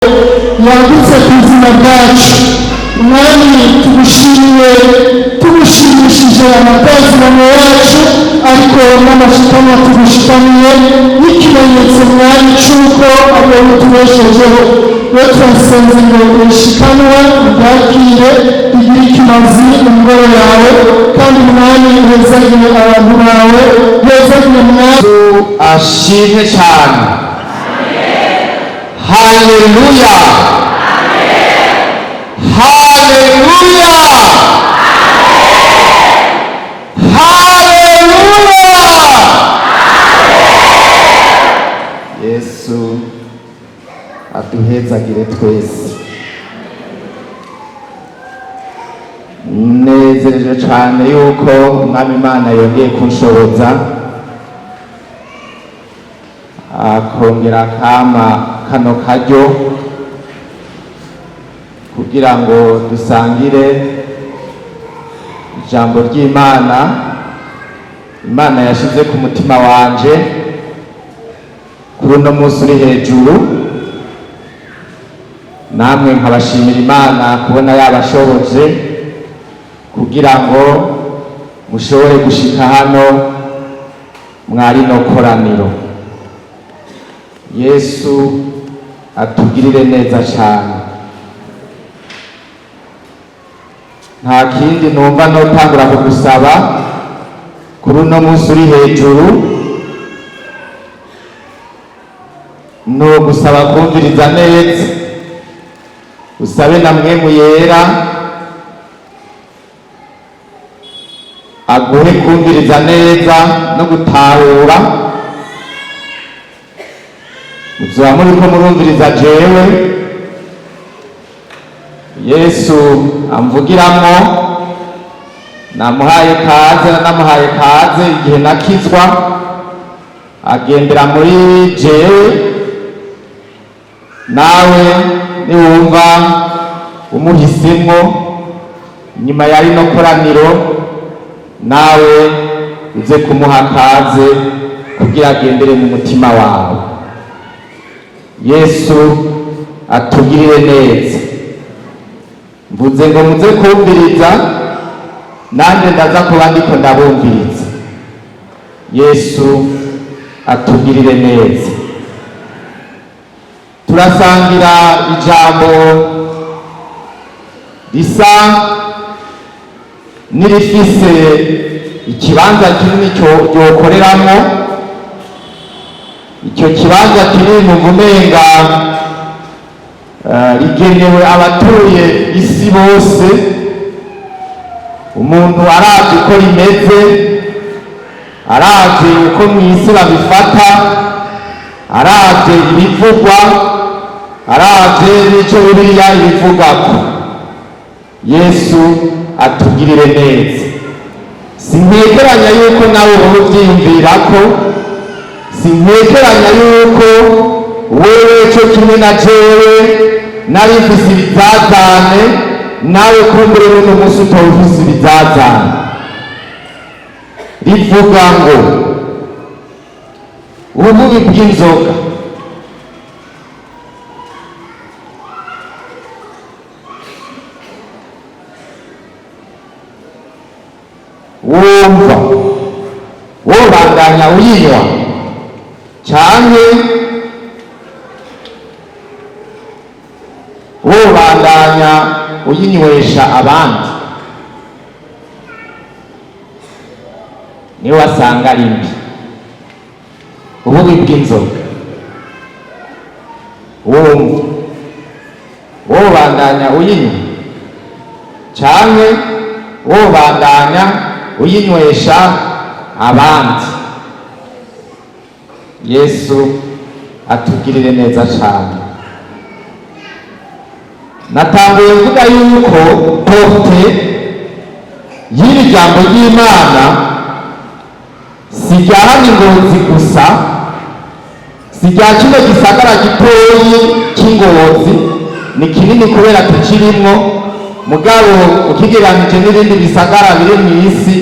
Yagutse ku buzima bwacu. Umwami, tugushimiye, tugushimishije amatazirano yacu, ariko n'amashikanwa tugushikamiye n'ikimenyetso, Mwami, cy'uko ari wowe utubeshejeho. Rero turasenze ngo urishikanwa ryakire, rigire ikimazi mu ngoro yawe, kandi Mwami, uhezagire abantu bawe, uhezagire, Mwami. Ashimwe cyane. Haleluya, haleluya, haleluya! Yesu aduhezagire twese. Nezereje cyane yuko Umwami Imana yongeye kunshoboza, akongera kama kano karyo kugira ngo dusangire ijambo ry'Imana. Imana yashize ku mutima wanje kuri uno munsi uri hejuru, namwe nkabashimira Imana kubona yabashoboje kugira ngo mushobore gushika hano mwari no koraniro. Yesu atugirire neza cyane. Nta kindi numva notangura kugusaba kuri uno munsi uri hejuru, ni ugusaba kumviriza neza, usabe na Mpwemu Yera aguhe kumviriza neza no gutahura. Muzoba muriko murumviriza jewe Yesu amvugiramwo. Namuhaye kaze, namuhaye kaze igihe nakizwa, agendera muri jewe. Nawe niwumva umuhisemwo nyuma ya rino koraniro, nawe uze kumuha kaze kugira agendere mu mutima wawe. Yesu atugirire neza. Mvuze ngo muze kumviriza, nanjye ndaza kuba ndiko ndabumviriza. Yesu atugirire neza. Turasangira ijambo risa n'irifise ikibanza kinini ryokoreramo. Icyo kibanza kinini numva umenga rigenewe abatuye isi bose. Umuntu aravye uko rimeze, aravye uko mw'isi babifata, aravye ibivugwa, aravye n'ico Bibiliya ibivugako. Yesu atugirire neza. Sinkekeranya yuko nawe wowe uvyiyumvirako, sinkekeranya yuko wewe co kimwe na jewe nari mfise ibizazane, nawe kumbure n'uno munsi utoba ufise ibizazane. Rivuga ngo ububi bw'inzoga. Wumva wobandanya uyinywa canke wobandanya uyinywesha abandi? Niwe wasanga ari mbi. Ububi bw'inzoga, wumva wobandanya uyinywa canke wobandanya uyinywesha abandi? Yesu atugirire neza cane. Natanguye mvuga yuko portée y'iri jambo ry'Imana si rya hano i Ngozi gusa, si rya kino gisagara gitoyi cy'Ingozi. Ni kinini kubera tukirimwo, mugabo ukigereranije n'ibindi bisagara biri mu isi,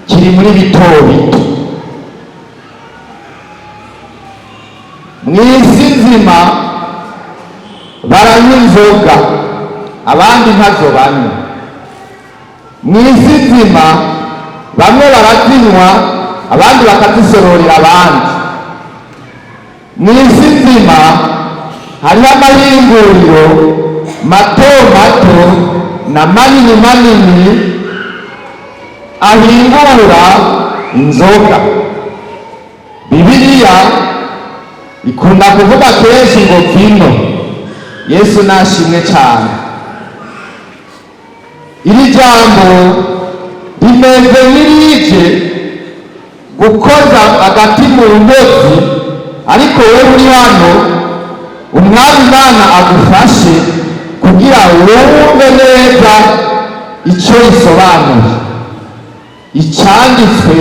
kiri muri bito bito. Mu isi nzima. Baranywa inzoga, abandi ntazo banywa. Mu isi nzima bamwe barazinywa, abandi bakazisororera abandi. Mu isi nzima hariho amahinguriro mato mato na manini manini ahingura inzoga. Bibiliya ikunda kuvuga kenshi ngo vino. Yesu nashimwe cyane. Iri jambo rimeze nk'irije gukoza agati mu ntozi, ariko wowe uri hano, Umwami Imana agufashe kugira wumve neza icyo risobanuye, icyanditswe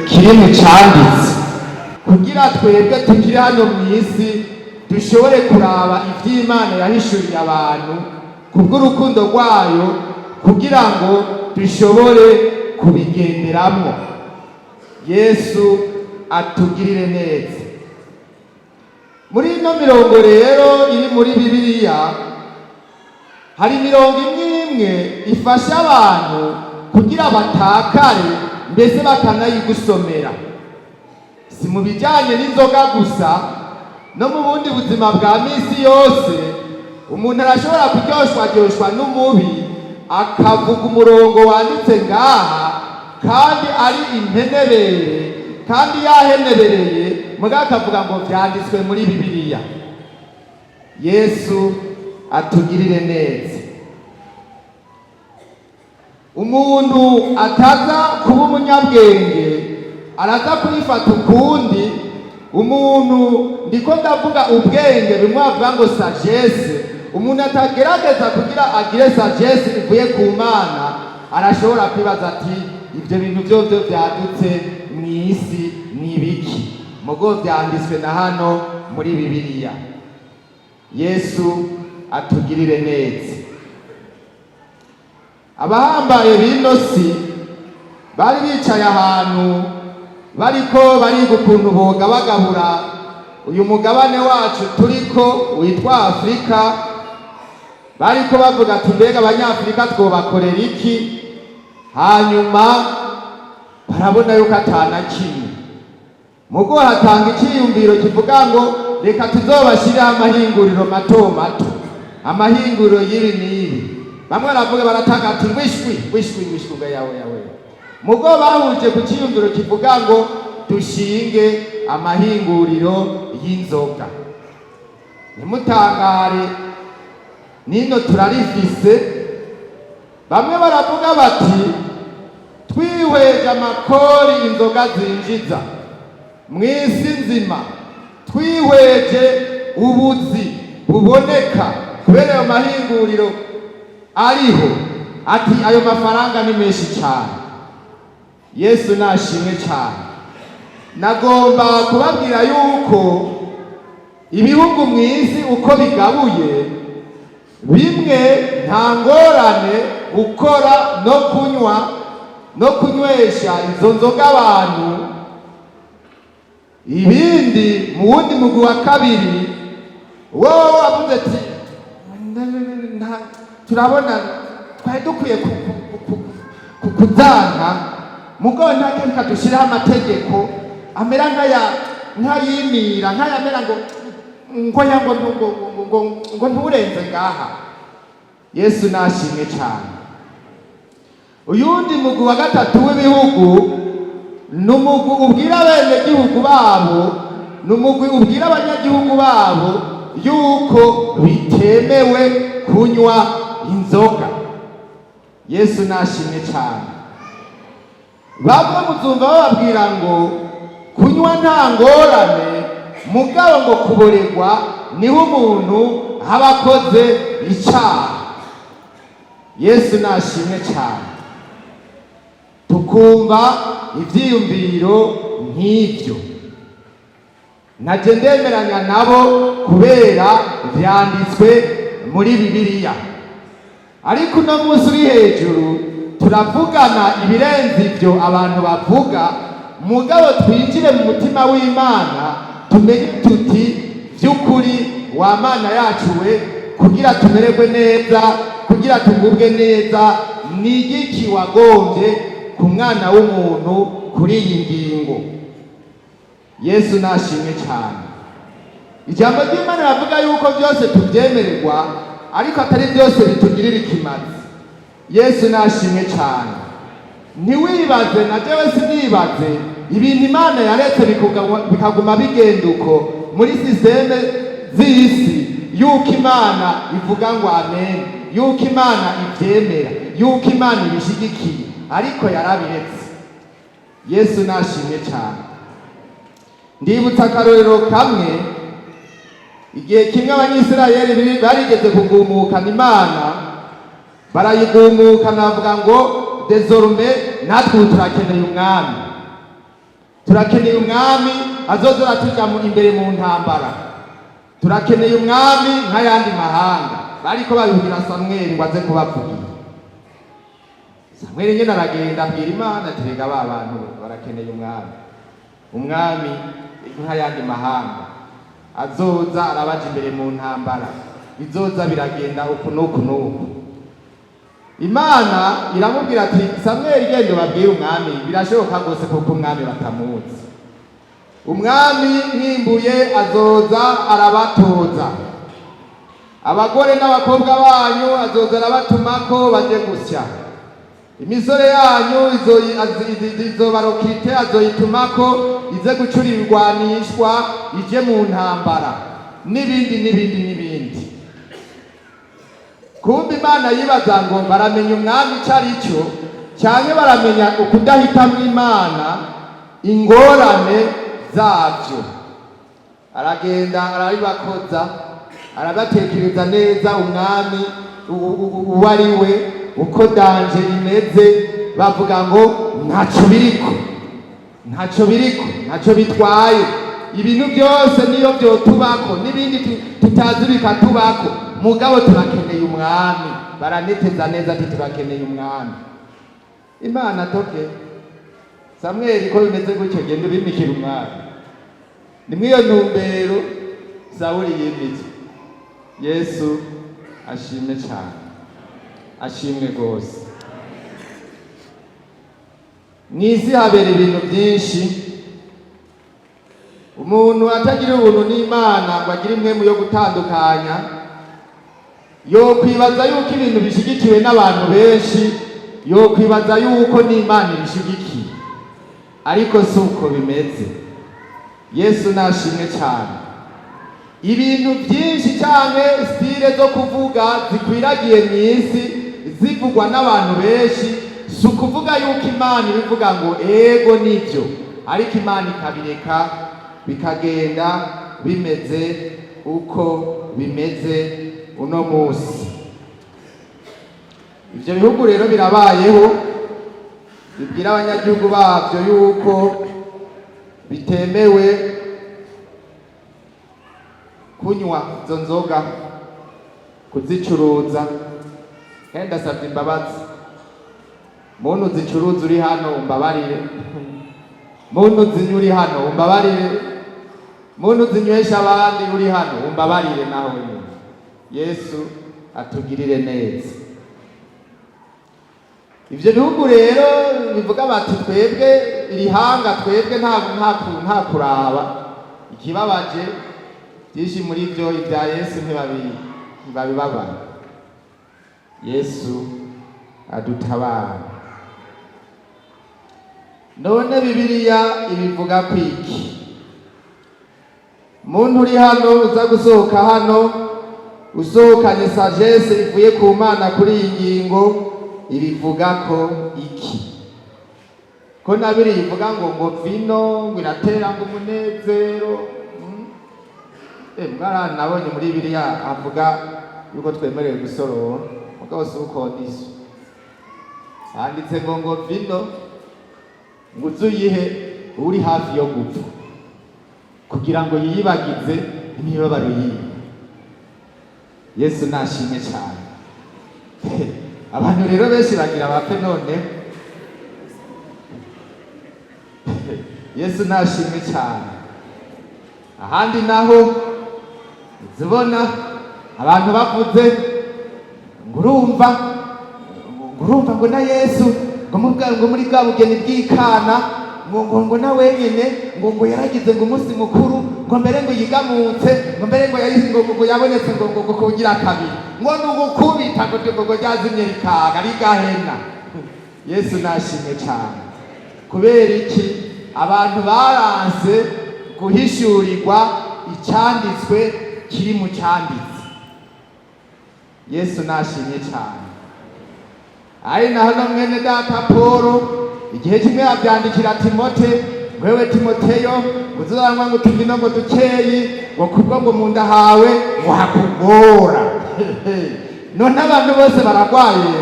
kiri mu cyanditse, kugira twebwe tukiri hano mu isi dushobore kuraba iby'Imana yahishuriye abantu kubw'urukundo rwayo, kugira ngo dushobore kubigenderamo. Yesu atugirire neza. Muri ino mirongo rero iri muri Bibiliya, hari imirongo imwe imwe ifasha abantu kugira batakare, mbese bakanayigusomera. Si mu bijyanye n'inzoga gusa, no mu bundi buzima bwa minsi yose umuntu arashobora kuryoshwaryoshwa n'umubi, akavuga umurongo wanditse ngaha kandi ari impenebere, kandi yahenebereye, mugabo akavuga ngo byanditswe muri Bibiliya. Yesu atugirire neza. Umuntu ataza kuba umunyabwenge araza kuyifata ukundi. Umuntu, ndiko ndavuga ubwenge, bimwe bavuga ngo sagesse, umuntu atagerageza kugira agire sagesse ivuye ku Mana, arashobora kwibaza ati: "Ibyo bintu byovyo byadutse mu isi ni ibiki?" Mugo byanditswe na hano muri Bibiliya. Yesu atugirire neza. Abahambaye b'ino si bari bicaye ahantu, bariko bariga ukuntu bogabagabura uyu mugabane wacu turiko witwa Afurika. Bariko bavuga ati: "Mbega Abanyafurika twobakorera iki?" Hanyuma barabona yuko atana kimwe. Mugo hatanga icyiyumviro kivuga ngo: "Reka tuzobashyireho amahinguriro mato mato, amahinguriro y'ibi n'ibi." Bamwe baravuga, baratanga ati: "Wishwi, wishwi, wishwi ngo yawe yawe." Mugo bahuje ku cyiyumviro kivuga ngo: "Dushinge amahinguriro y'inzoga." Ntimutangare, nino turarifise. Bamwe baravuga bati: "Twihweje amakori inzoga zinjiza mu isi nzima, twihweje ubuzi buboneka kubera ayo mahinguriro ariho," ati "ayo mafaranga ni menshi cyane." Yesu nashimwe cyane. Nagomba kubabwira yuko ibihugu mu isi uko bigabuye, bimwe nta ngorane gukora no kunywa no kunywesha izo nzoga abantu. Ibindi, mu wundi mugwi wa kabiri, wowe wavuze ati: "Turabona twari dukwiye kuzanka, mugabo ntacyo, reka dushyireho amategeko amera nk'aya, nk'ayimira, nk'ayamera ngo ngo ya ngo ngo ngo ngo ngo nturenze ngaha." Yesu nashimwe cyane. Uyundi mugwi wa gatatu w'ibihugu ni umugwi ubwira abenegihugu babo, ni umugwi ubwira abanyagihugu babo yuko bitemewe kunywa inzoga. Yesu nashimwe cyane. Bamwe muzumva bababwira ngo kunywa nta ngorane, mugabo ngo kuborerwa niho umuntu aba akoze icyaha. Yesu nashimwe cyane. Tukumva ibyiyumviro nk'ibyo, najye ndemeranya nabo kubera byanditswe muri Bibiliya. Ariko uno munsi uri hejuru turavugana ibirenze ibyo abantu bavuga, mugabo twinjire mu mutima w'Imana, tumenye tuti: by'ukuri wa Mana yacu we. Kugira tumererwe neza, kugira tugubwe neza, ni igiki wagombye ku mwana w'umuntu kuri iyi ngingo? Yesu nashimwe cyane. Ijambo ry'Imana riravuga yuko byose tubyemererwa, ariko atari byose bitugirira ikimazi. Yesu nashimwe cyane. Ntiwibaze, na jewe sinibaze, ibintu Imana yaretse bikaguma bigenda uko muri système z'isi, yuko Imana ivuga ngo amen, yuko Imana ibyemera, yuko Imana ibishyigikiye, ariko yarabiretse. Yesu nashimwe cyane. Ndibutsa akarorero kamwe. Igihe kimwe Abanyisirayeli barigeze kugumukana Imana, barayigumukana, bavuga ngo: "Désormais natwe ubu turakeneye umwami, turakeneye umwami azoza aratuja imbere mu ntambara, turakeneye umwami nk'ayandi mahanga." Bariko babibwira Samweli ngo aze kubavugira. Samweli nyene aragenda, abwira Imana ati: "Rega ba bantu barakeneye umwami, umwami nk'ayandi mahanga, azoza arabaja imbere mu ntambara, bizoza biragenda uku n'uku n'uku." Imana iramubwira ati: "Samweli, genda ubabwire umwami, birashoboka rwose kuko umwami batamuzi. Umwami mwimbuye azoza arabatoza abagore n'abakobwa banyu, azoza arabatumako baje gusya. Imisore yanyu izobarokite, azoyitumako ize gucura ibigwanishwa, ije mu ntambara, n'ibindi n'ibindi n'ibindi." Kumbe Imana yibaza ngo baramenya umwami icyo ari cyo, cyane baramenya ukudahitamwo Imana, ingorane zabyo. Aragenda, arabibakoza, arabatekereza neza umwami uwo ari we, uko danger imeze. Bavuga ngo: "Ntacyo biriko, ntacyo biriko, ntacyo bitwaye. Ibintu byose niyo byotubako, n'ibindi tutazi bikatubako, mugabo turakeneye umwami." Baraneteza neza ati: "Turakeneye umwami." Imana: "Toke Samweli, ko bimeze gutyo, genda ubimikira umwami." Ni mw'iyo ntumbero Sawuli yimitse. Yesu ashimwe cyane, ashimwe rwose. Mu isi habera ibintu byinshi. Umuntu atagira ubuntu n'Imana ngo agire impwemu yo gutandukanya, yokwibaza yuko ibintu bishyigikiwe n'abantu benshi, yokwibaza yuko n'Imana ibishyigikiye, ariko si uko bimeze. Yesu nashimwe cyane. Ibintu byinshi cyane, style zo kuvuga zikwiragiye mu isi, zivugwa n'abantu benshi, si ukuvuga yuko Imana ibivuga ngo ego nibyo, ariko Imana ikabireka bikagenda bimeze uko bimeze uno munsi. Ibyo bihugu rero birabayeho, bibwira abanyagihugu babyo yuko bitemewe kunywa izo nzoga, kuzicuruza. Kandi ndasabye imbabazi muntu zicuruza uri hano, umbabarire. Muntu zinywa uri hano, umbabarire. Muntu zinywesha abandi uri hano, umbabarire naho nyine. Yesu atugirire neza. Ivyo bihugu rero bivuga bati: "Twebwe iri hanga, twebwe nta kuraba." Ikibabaje, byinshi muri byo ibya Yesu ntibabibabara. Yesu adutabara. None Bibiliya ibivuga kwiki? Muntu uri hano, uza gusohoka hano usohokanye sagesse ivuye ku Mana kuri iyi ngingo, ibivuga ko iki? Ko na biriya ivuga ngo vino ngo iratera ngo umunezero. Mwana, nabonye muri biriya avuga yuko twemerewe gusorora, mugabo si uko niso handitse ngo vino ngo uze uyihe uri hafi yo gupfa kugira ngo yiyibagize imibabaro yiwe. Yesu nashimwe cyane. Abantu rero benshi bagira bapfe none. Yesu nashimwe cyane. Ahandi naho zibona Abantu bavuze ngo urumva, ngo urumva, ngo na Yesu ngo ngo muri bwa bugeni bw'ikana, ngo na wenyine ngo yaragize ngo umunsi mukuru, ngo mbere ngo yigamutse, ngo mbere ngo yayize, ngo yabonetse, ngo kugira kabiri, ngo ni ugukubita, ngo ryazimye rikaga rigahena. Yesu nashimwe cyane. Kubera iki? Abantu baranse guhishurirwa icyanditswe kiri mu cyanditse. Yesu nashimye cyane. Ari naho no mwene data Paul igihe kimwe yabyandikira Timote: "Wewe Timoteyo, ngo uzaranywa ngo utunyino ngo dukeyi, ngo kubwo ngo mu nda hawe ngo hakugora." None abantu bose baragwaye?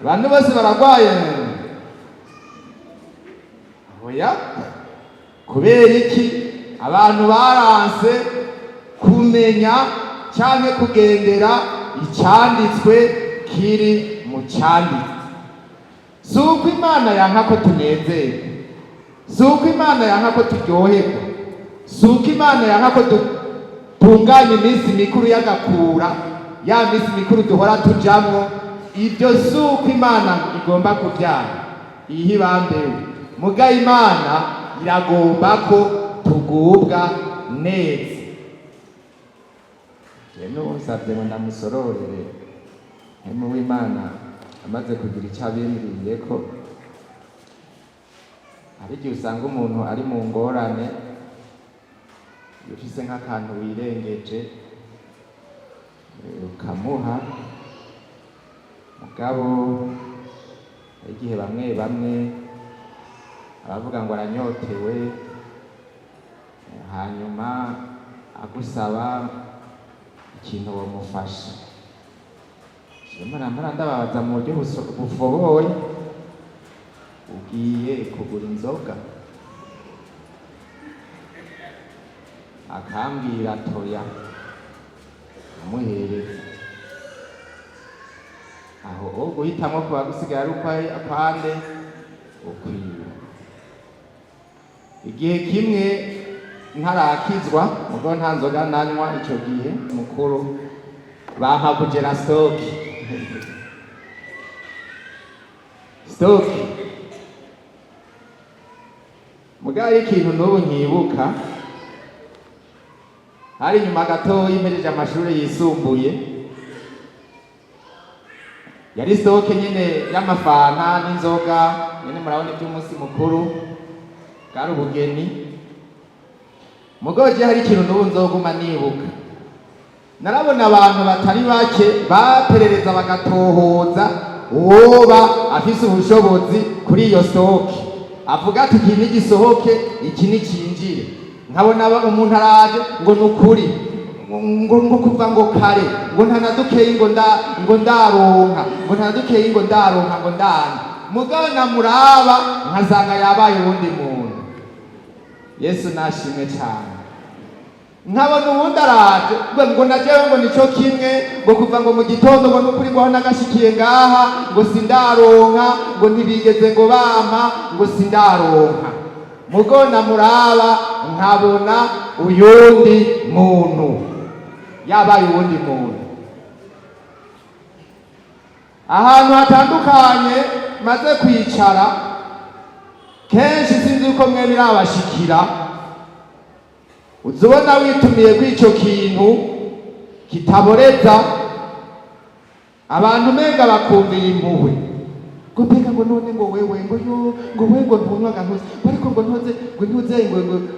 Abantu bose baragwaye? Oya. Kubera iki? Abantu baranse kumenya cyangwa kugendera icyanditswe kiri mu cyanditswe. Si uko Imana yanka ko tunezerwa, si uko Imana yanka ko turyoherwa, si uko Imana yanka ko dutunganya iminsi mikuru y'agakura, ya minsi mikuru duhora tujamwo. Ibyo si uko Imana igomba kubyara iyi ibambewe. Muga Imana iragomba ko tugubwa neza. Jewe n'uwunsavye ngo ndamusororere, mpemu w'Imana amaze kugira icyo abimbwiye, ko hari igihe usanga umuntu ari mu ngorane, iyo ufise nk'akantu wirengeje, ukamuha. Mugabo hari igihe bamwe bamwe abavuga ngo aranyotewe, hanyuma agusaba ikintu wamufasha. Mpora ndababaza mu buryo bufoboye: ugiye kugura inzoga? Akambwira toya, amuhereza aho o guhitamwo kuba gusigaye ari ukwande ukwiwe. Igihe kimwe ntarakizwa, mugo nta nzoga nanywa ico gihe, mukuru bampa kugera stock stock. Mugabo hari ikintu n'ubu nkibuka. Hari inyuma gatoya impejeje amashuri yisumbuye, yari stock nyene y'amafanta n'inzoga nyene, murabona iby'umunsi mukuru bwari ubugeni. Mugabo je hari ikintu n'ubu nzoguma nibuka. Narabona abantu batari bake baperereza, bagatohoza uwoba afise ubushobozi kuri iyo stock, avuga ati: "Iki nigisohoke, iki nicinjire." Nkabona umuntu araje ngo nukuri ngo kuva ngo kare ngo nta na dukeyi, ngo nda ngo ndaronka, ngo nta na dukeyi, ngo ndaronka, ngo ndana. Mugabo namuraba nkasanga yabaye uwundi muntu. Yesu nashimwe cyane. Nkabona uwundi araje ngo najewe, ngo nico kimwe, ngo kuva ngo mu gitondo, ngo nukuri ngo aho nagashikiye ngaha ngo sindaronka, ngo ntibigeze ngo bampa, ngo sindaronka. Mugo namuraba nkabona uyundi muntu, yabaye uwundi muntu. Ahantu hatandukanye maze kwicara kenshi, sinzi uko mwe birabashikira, uzubona witumiye kuri ico kintu kitaboreza abantu, umenga bakumvira impuhwe, ngo mbega ngo none ngo wewe, ngo yo, ngo we, ngo ntunywa ntuze, ariko ngo ntuze, ngo ntuze,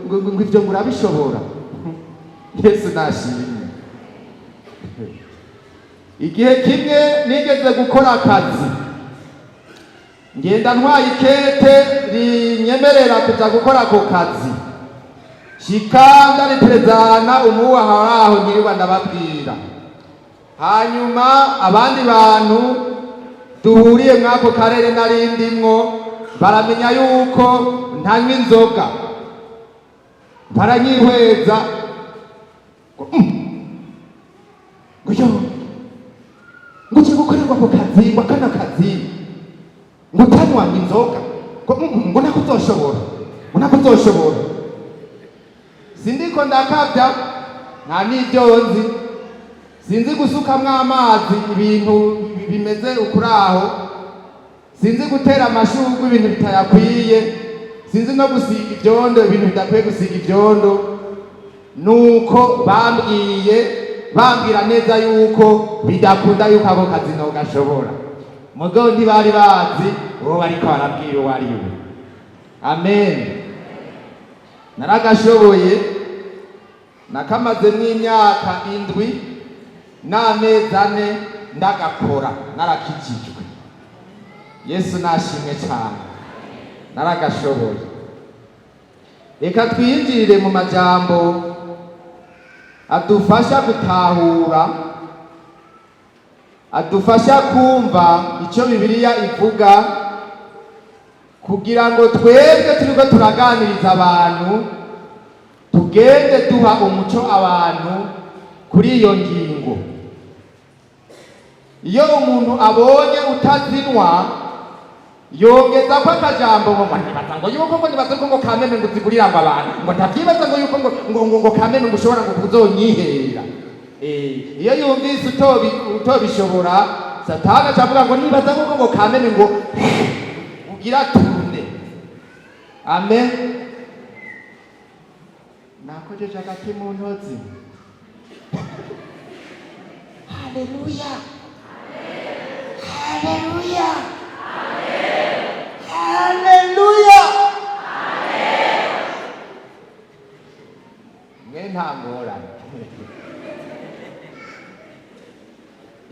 ngo ivyo ngo urabishobora. Yesu nashimwe. Igihe kimwe nigeze gukora akazi, ngenda ntwaye ikete rinyemerera kuja gukora ako kazi, shika ndariterezana umuwaha aho nyirirwa ndababwira. Hanyuma abandi bantu duhuriye mw'ako karere nari ndimwo baramenya yuko ntanywa inzoga, baranyihweza ngo ngo yo, ngo ugiye gukorerwa ako kazi, ngo akana kazi, ngo utanywa inzoga, ngo ngo nako uzoshobora, ngo nako uzoshobora. Sindiko ndakabya. Nta n'ibyo nzi, sinzi gusukamwo amazi ibintu bimeze ukuraho, sinzi gutera amashurwe ibintu bitayakwiye, sinzi no gusiga ibyondo ibintu bidakwiye gusiga ibyondo. Nuko bambwiye, bambwira neza yuko bidakunda yuko ako kazi nogashobora. Mugabo ntibari bazi uwo bariko barabwira uwo ari we. Amen. Naragashoboye, nakamazemwo imyaka 7 n'amezi 4 ndagakora, narakijijwe. Yesu nashimwe cyane, naragashoboye. Reka twinjirire mu majambo adufasha gutahura, adufasha kumva icyo Bibiliya ivuga, kugira ngo twebwe turiko turaganiriza abantu tugende duha umuco abantu kuri iyo ngingo. Iyo umuntu abonye utazinwa, yongeza ko akajambo ngo nibaza ngo yuko ngo nibaza ko ngo kameme ngo uzigurira ngo abantu ngo ndavyibaza ngo yuko ngo kameme ngo ushobora ngo kuzonyihera. Iyo yumvise utobishobora, Satani aca avuga ngo nibaza ngo kameme ngo ugira tune. Amen. Nakojeje agati mu ntozi. Haleluya, haleluya, haleluya. Mwe nta ngorane,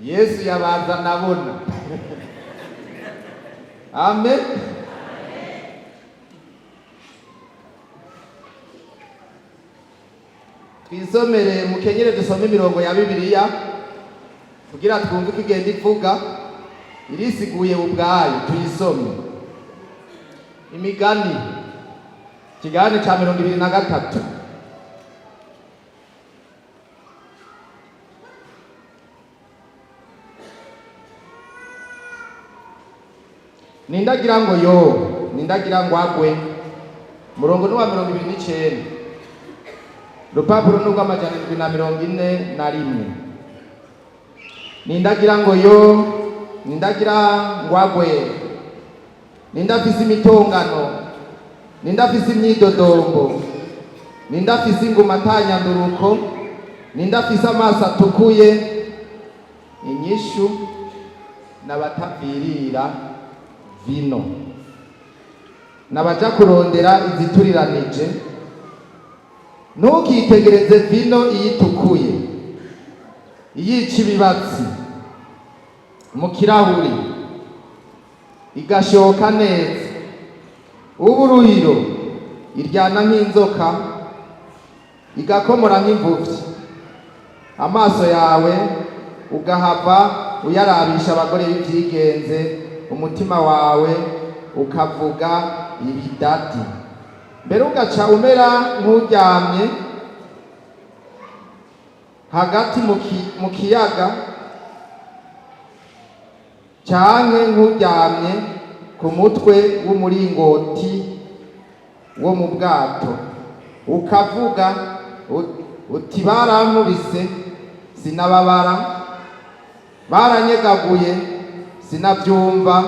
Yesu yabanza nabona. Amen. Twisomere, mukenyere, dusome imirongo ya Bibiliya kugira twumve uko igenda ivuga, irisiguye ubwayo. Tuyisome. Imigani, ikigabane ca 23. Nindagira ngo yo, nindagira ngo agwe. Murongo ni wa 29, urupapuro ni urw' 741. Nindagira ngo yo, nindagira ngo agwe, nindafise imitongano, nindafise imyidodombo, nindafise inguma atanyanduruko, nindafise amaso atukuye? Inyishu n'abatavirira vino, n'abaja kurondera izituriranije. Ntukitegereze vino iyo itukuye, iyica ibibatsi mu kirahuri igashoka neza. Uburuhiro iryana nk'inzoka, igakomora nk'imvuvyi, amaso yawe ugahava uyarabisha abagore b'ivyigenze, umutima wawe ukavuga ibidadi, mbere ugaca umera nk'uryamye hagati mu kiyaga, canke nk'uryamye ku mutwe w'umuringoti wo mu bwato, ukavuga uti: "Barankubise, sinababara, baranyegaguye, sinavyumva.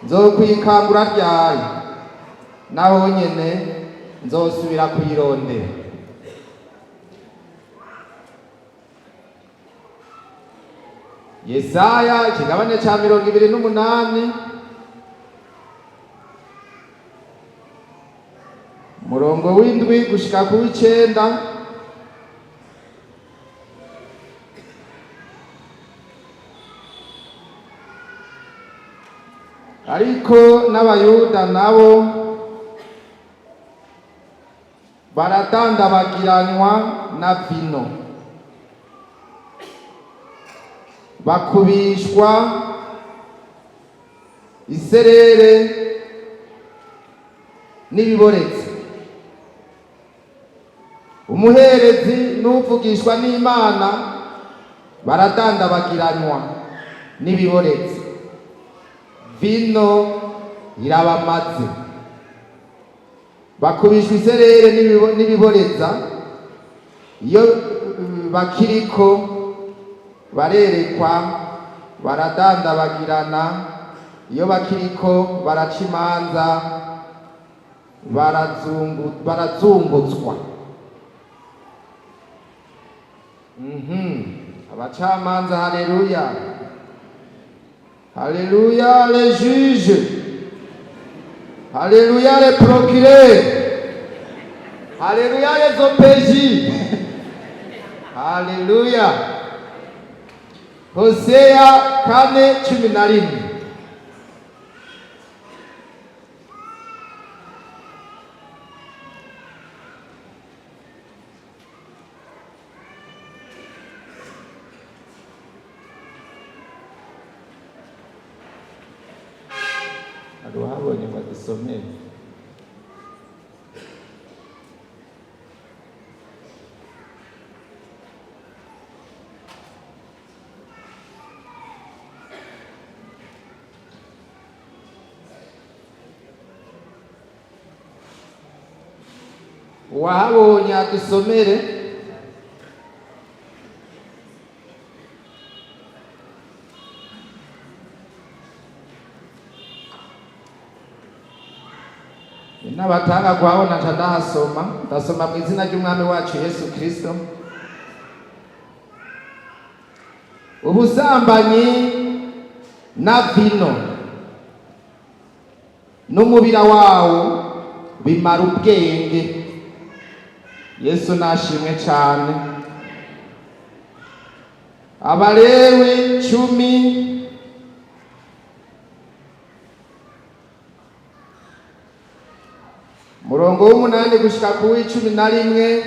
Nzokwikangura ryari? Naho nyene nzosubira kuyirondera." Yesaya, ikigabane ca 28, umurongo w'7 gushika ku w'9. Ariko n'Abayuda nabo baradandabagiranywa na vino, bakubishwa iserere n'ibiboretse. Umuherezi n'uvugishwa n'Imana baradandabagiranywa n'ibiboretse, vino irabamaze. Bakubishwa iserere n'ibiboreza iyo bakiriko barerekwa, baradandabagirana iyo bakiriko baraca imanza, barazungutswa. Abacamanza, haleluya, haleluya, les juges, haleluya, les procureurs, haleluya, les OPJ, haleluya. Hoseya 4:11. Hari uhabonye ngo adusomere? Uwahabonye adusomere. N'abatanga kuhabona, nca ndahasoma. Ndasoma mu izina ry'Umwami wacu Yesu Kristo. Ubusambanyi na vino n'umubira wawo bimara ubwenge. Yesu nashimwe cyane. Abalewi 10, murongo w'8 gushika ku w'11,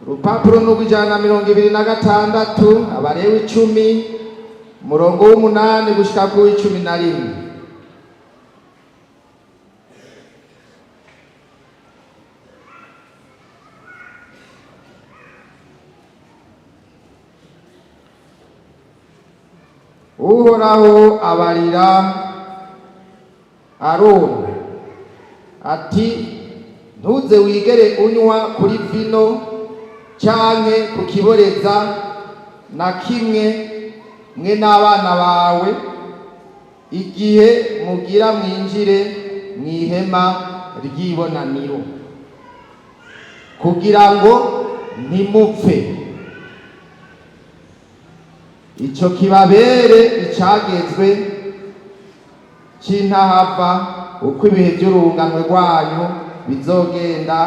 urupapuro n'urw'126. Abalewi 10, murongo w'8 gushika ku w'11. Uhoraho abarira Aroni ati: "Ntuze wigere unywa kuri vino canke ku kiboreza na kimwe, mwe n'abana bawe, igihe mugira mwinjire mw'ihema ry'ibonaniro, kugira ngo ntimupfe. Ico kibabere icagezwe c'intahava uko ibihe by'urunganwe rwanyu bizogenda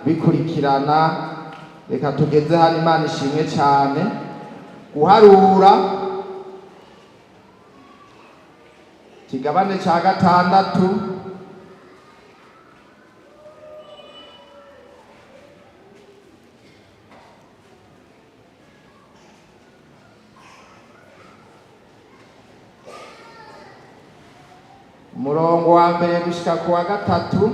bikurikirana." Reka tugeze hano. Imana ishimwe cyane. Guharura kigabane cya gatandatu, umurongo wa mbere gushika ku wa gatatu.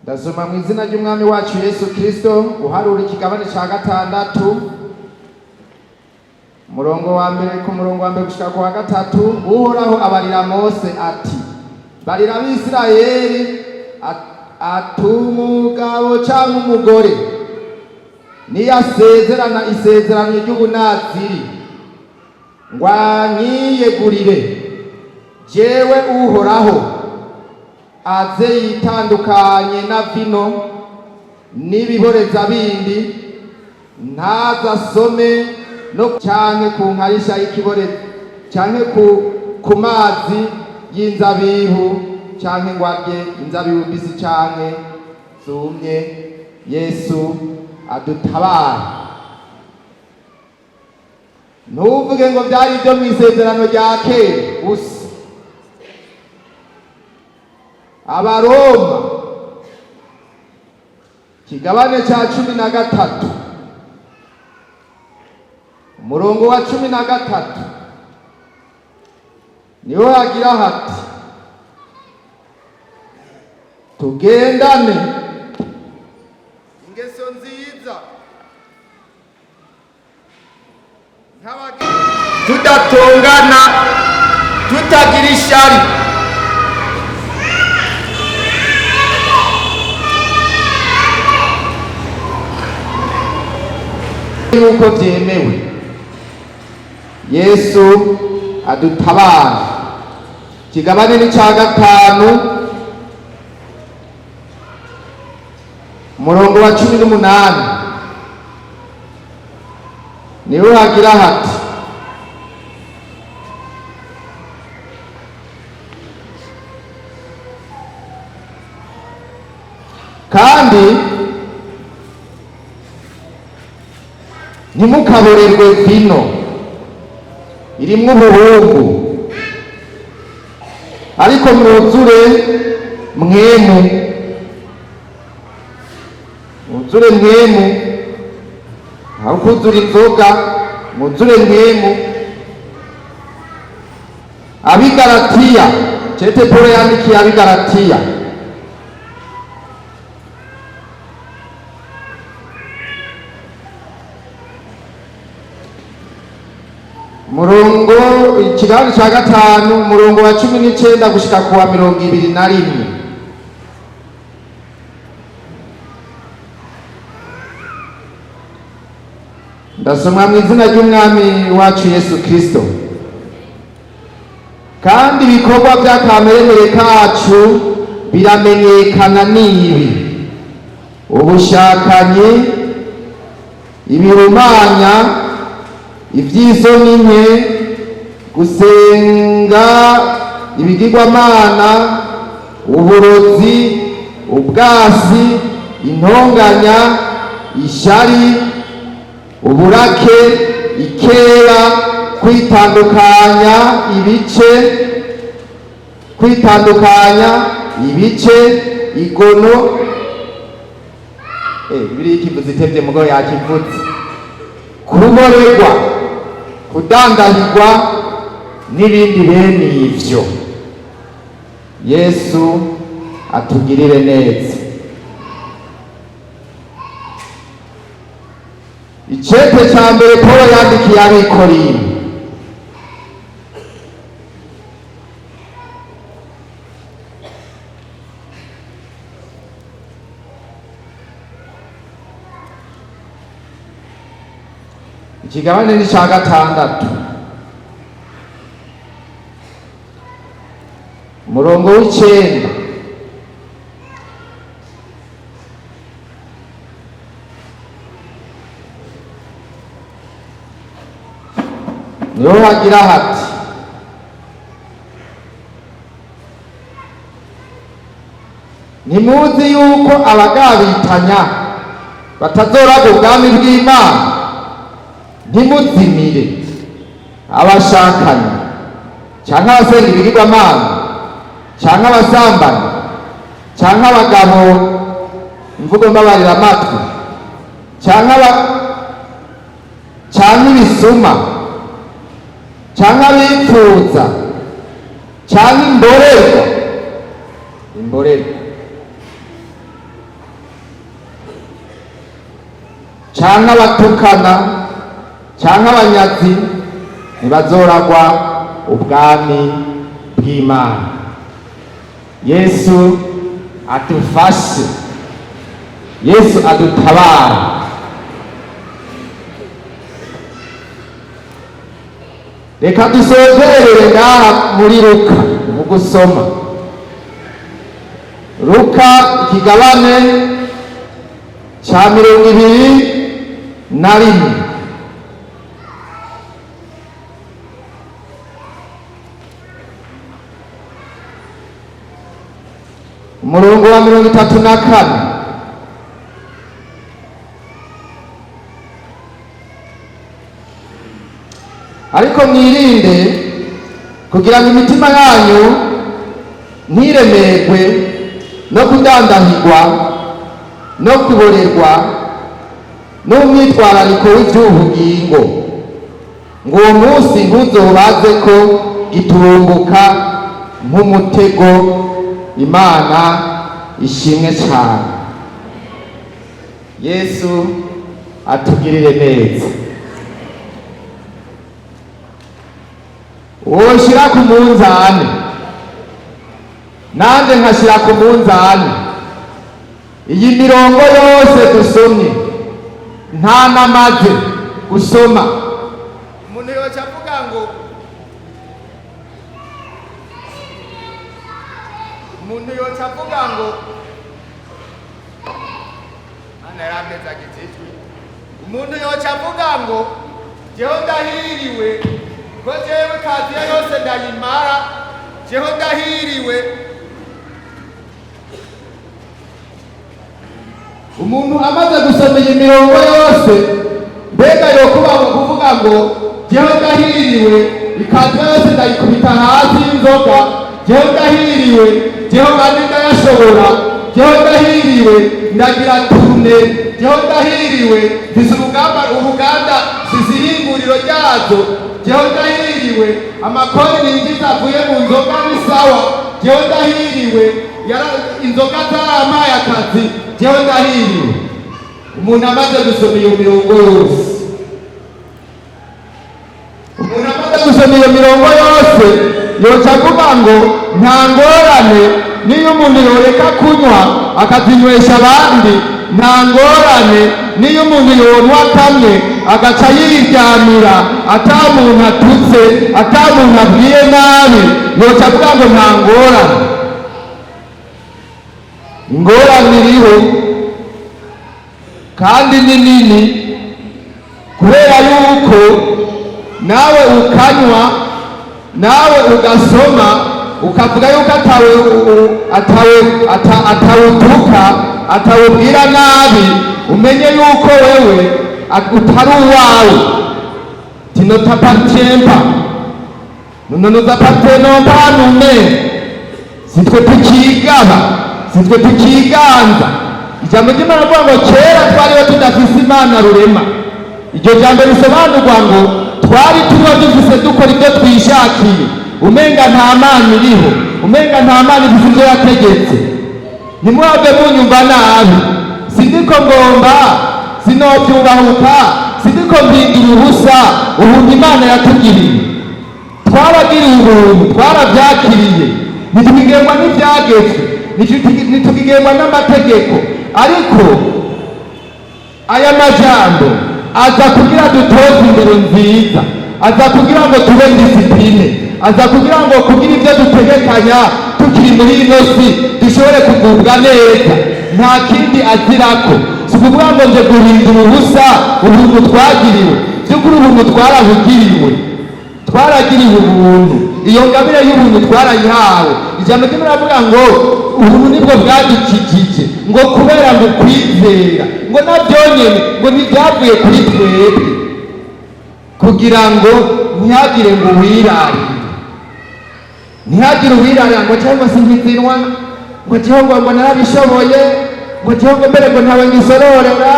Ndasoma mu izina ry'Umwami wacu Yesu Kristo. Guharura ikigabane cya gatandatu, umurongo wa mbere, ku murongo wa mbere gushika ku wa gatatu. Uhoraho abarira Mose ati: "Barira Abisirayeli ati umugabo cyangwa umugore niyasezerana isezerano ry'ubunaziri ngo anyiyegurire jewe Uhoraho, aze yitandukanye na vino n'ibiboreza bindi, ntazasome no canke ku nkarisha y'ikibore canke ku mazi y'inzabibu, canke ngo arye inzabibu mbisi canke zumye." Yesu adutabare. Ntuvuge ngo byari ibyo mu isezerano rya kera gusa. Abaroma kigabane cya 13, umurongo wa 13, niho hagira hati: Tugendane ingeso nziza, tudatongana, tutagira ishari. Yuko byemewe, Yesu adutabara. Kigabane n'icya gatanu, umurongo wa 18, niwe hagira hati: "Kandi ntimukaborerwe vino irimwo ubuhungu, ariko mwuzure Mpwemu." Mwuzure Mpwemu, aho kuzura inzoga, mwuzure Mpwemu. Abigaratiya, cete Paul yandikiye Abigaratiya, umurongo, ikigabane cya gatanu, umurongo wa 19 gushika ku wa 21. Ndasoma mu izina ry'Umwami wacu Yesu Kristo. Kandi ibikorwa by'akameremere kacu biramenyekana, n'ibi: ubushakanyi, ibihumanya, iby'isoni nke, gusenga ibigirwamana, uburozi, ubwasi, intonganya, ishyari, uburake, ikera, kwitandukanya ibice, igono. Biriya ikivuze itevye, mugabo yakivuze: kuborerwa, kudandahirwa n'ibindi bene ivyo. Yesu atugirire neza. Icete ca mbere Paul yandikiye Abikorinto, ikigabane ni ca gatandatu, umurongo w'icenda, niho hagira hati: "Ntimuzi yuko abagabitanya batazoraga ubwami bw'Imana? Ntimuzimire. Abashakanye, canke abasenga ibigirwamana, canke abasambanyi, canke abagabo, imvugo mbabarira amatwi, canke ibisuma, canke abipfuza, canke imborerwa, canke abatukana, canke abanyazi, ntibazoragwa ubwami bw'Imana." Yesu adufashe, Yesu adutabara. Reka dusozerere ngaha muri Luka, mu gusoma Luka ikigabane cya 21, umurongo wa 34. Ariko mwirinde kugira ngo imitima yanyu ntiremerwe no kudandahirwa no kuborerwa n'umwitwarariko w'iby'ubugingo, ngo uwo munsi ntuzobaze ko giturumbuka nk'umutego. Imana Ishimwe cyane. Yesu atugirire neza. Woshira ku munzani, nanjye nkashyira ku munzani iyi mirongo yose dusomye, nta namaze gusoma. Umuntu yoca avuga ngo, umuntu yoca avuga ngo hano yarampezagize ijwi. Umuntu yoca avuga ngo jewe ndahiriwe, ko jewe kaziya yose ndayimara, jewe ndahiriwe. Umuntu amaze gusoma iyi mirongo yose, mbega yokuba kuvuga ngo jewe ndahiriwe, ikaziya yose ndayikubita hasi y'inzoga, jewe ndahiriwe, jewe ane ndayashobora, jewe ndahiriwe, ndagira tournée, jewe ndahiriwe, mfise urugamba, uruganda, mfise ihinguriro ryazo, jewe ndahiriwe, amakori ninjiza avuye mu nzoga ni sawa, jewe ndahiriwe, inzoga zarampaye akazi, jewe ndahiriwe. Umuntu amaze gusoma iyo mirongo yose, umuntu amaze gusoma iyo mirongo yose yoca avuga ngo nta ngorane niyo umuntu yoreka kunywa akazinywesha abandi, nta ngorane niyo umuntu yonywa kamwe agaca yiryamira ata muntu atutse, ata muntu abwiye nabi, yoca avuga ngo nta ngorane. Ingorane iriho kandi ni nini, kubera yuko nawe ukanywa, nawe ugasoma, ukavuga yuko atawutuka, atawubwira nabi, umenye yuko wewe utari uwawe. Tu ne t'appartiens pas, nous ne nous appartenons pas nous-mêmes. Si twe tukigaba, si twe tukiganza. Ijambo ry'Imana rivuga ngo kera twariho tudafise Imana rurema. Iryo jambo risobanurwa ngo twari turiho dufise, dukora ibyo twishakiye, umenga nta Mana iriho, umenga nta Mana ifise ibyo yategetse. Ntimuhave munyumva nabi, sindiko ngomba, sinobyubahuka, sindiko mpindura ubusa ubuntu Imana yatugiriye. Twaragiriye ubuntu, twarabyakiriye, ntitugengwa n'ibyagezwe, ntitugengwa n'amategeko. Ariko aya majambo aza kugira dutoze indero nziza, aza kugira ngo tube disciplinés, aza kugira ngo kugira ibyo dutegekanya tukiri muri ino si dushobore kugubwa neza. Nta kindi azirako, si ukuvuga ngo nje guhindura ubusa ubuntu twagiriwe. By'ukuri ubuntu twarabugiriwe, twaragiriwe ubuntu, iyo ngabire y'ubuntu twarayihawe. Ijambo ry'Imana riravuga ngo ubuntu nibwo bwadukijije, ngo kubera ngo kwizera, ngo na byonyine ngo ntibyavuye kuri twebwe, kugira ngo ntihagire ngo wirarire, ntihagire uwirarira ngo cyangwa se nkizinwa, ngo jewe ngo narabishoboye, ngo jewe ngo mbere ngo ntawe ngisororera,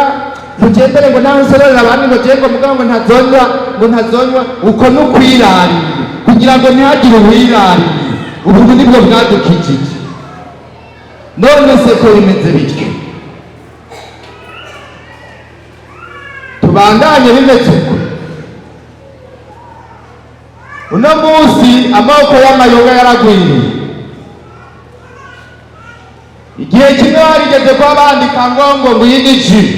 ngo jewe mbere ngo nawe nsororera abandi, ngo jewe ngo mugabo ngo ntazonywa, ngo ntazonywa. Uko ni ukwirarira, kugira ngo ntihagire uwirarira. Ubuntu nibwo bwadukijije. None se ko bimeze bityo, tubandanye bimeze uko? Uno munsi amoko y'amayoga yaragwiriye. Igihe kimwe barigeze kuba bandika ngo iyi ni jus.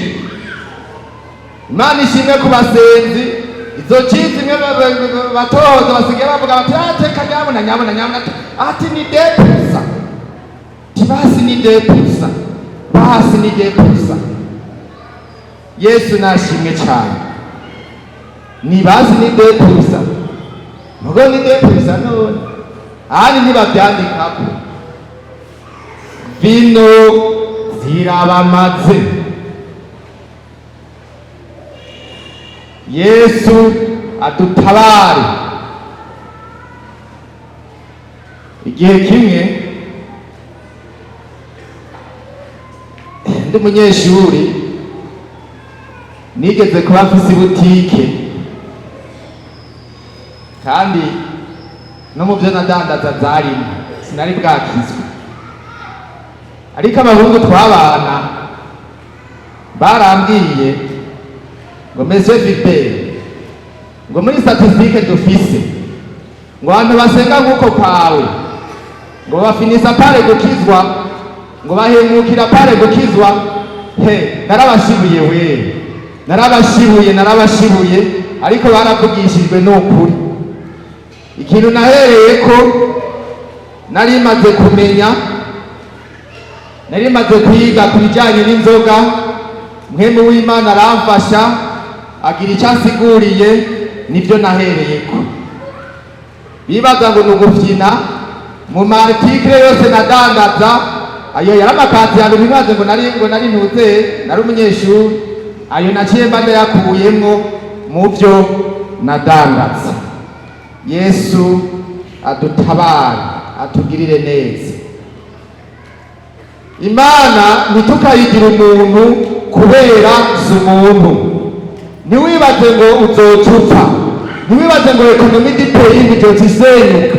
Imana ishimwe ku basenzi, izo jus zimwe batohoza basigaye bavuga bati ateka nyabuna nyabuna nyabuna, ati ni 2%, ti basi ni 2%, basi ni 2%. Yesu nashimwe cyane, ni basi ni 2%, mugo ni 2%. None ahandi ntibabyandikako. Vino zirabamaze. Yesu adutabare. Igihe kimwe ndi umunyeshuri, nigeze kuba mfise ibutike, kandi no mu byo nadandaza zarimo, sinari bwakizwe. Ariko abahungu twabana barambwiye ngo: "Monsieur Philbert, ngo muri statistique dufise, ngo abantu basenga nk'uko kwawe, ngo bafinisa pare gukizwa, ngo bahemukira pare gukizwa." He, narabashibuye we, narabashibuye, narabashibuye. Ariko baravugishijwe n'ukuri. Ikintu nahereye ko nari maze kumenya, nari maze kwiga ku bijyanye n'inzoga, Mpwemu w'Imana aramfasha, agira icyo ansiguriye, nibyo nahereye ko. Bibaza ngo ni ugufyina mu ma articles yose nadandaza. Ayo yari amakanzu ya mbere. Ntibaze ngo nari ntuze, nari umunyeshuri. Ayo naciye mba ndayakuyemwo mu byo nadandaza. Yesu adutabare, atugirire neza. Imana ntitukayigira umuntu, kubera si umuntu. Ntiwibaze ngo uzoca upfa, ntiwibaze ngo économie du pays ngo izoca isenyuka.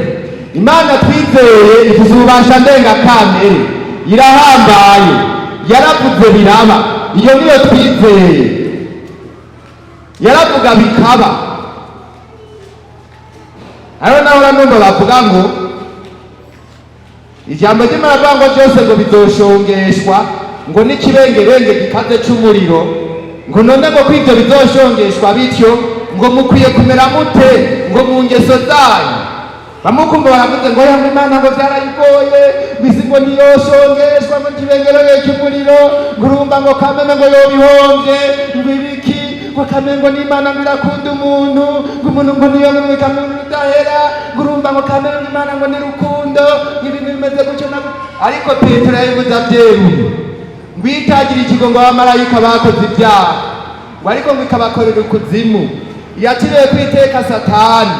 Imana twizeye ifise ububasha ndengakamere, irahambaye, yaravuze biraba. Iyo niyo twizeye, yaravuga bikaba. Hariho naho numva bavuga ngo ijambo ry'Imana avuga ngo byose ngo bizoshongeshwa ngo n'ikibengerenge gikaze c'umuriro, ngo none ngo ko ibyo bizoshongeshwa bityo, ngo mukwiye kumera mute ngo mu ngeso zanyu? Bamwe ukumva baravuze ngo yanga Imana, ngo byarayigoye, ngo isi ngo niyoshongeshwa ngo ikibengerenge cy'umuriro, ngo urumva ngo kameme ngo yobihombye, ngo ibiki, ngo kameme ngo n'Imana ngo irakunda umuntu, ngo umuntu ngo niyo ngo muntu udahera, ngo urumva ngo kameme ngo Imana ngo ni rukundo, ngo ibintu bimeze gutyo na gutyo. Ariko Petero yabivuze abyeruye ngo itagira ikigo ngo abamarayika bakoze ibyaha, ngo ariko ngo ikabakorera ukuzimu, yatiriwe kwiteka Satani,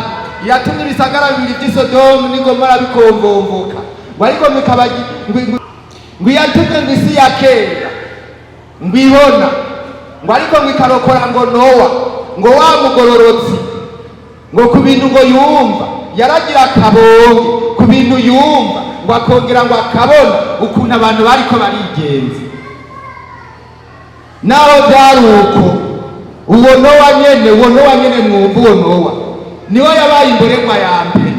yatumye ibisagara bibiri by'i Sodomu n'Igomora bikomvomvoka, ngo ariko ngo ikaba ngo yatumye ngo isi ya kera ngo ihona, ngo ariko ngo ikarokora ngo Nowa, ngo wa mugororotsi, ngo ku bintu ngo yumva yaragira akabonge, ku bintu yumva ngo akongera ngo akabona ukuntu abantu bariko barigenza. Naho byari uko, uwo Nowa nyene, uwo Nowa nyene mwumva, uwo Nowa niwe yabaye imborerwa ya mbere.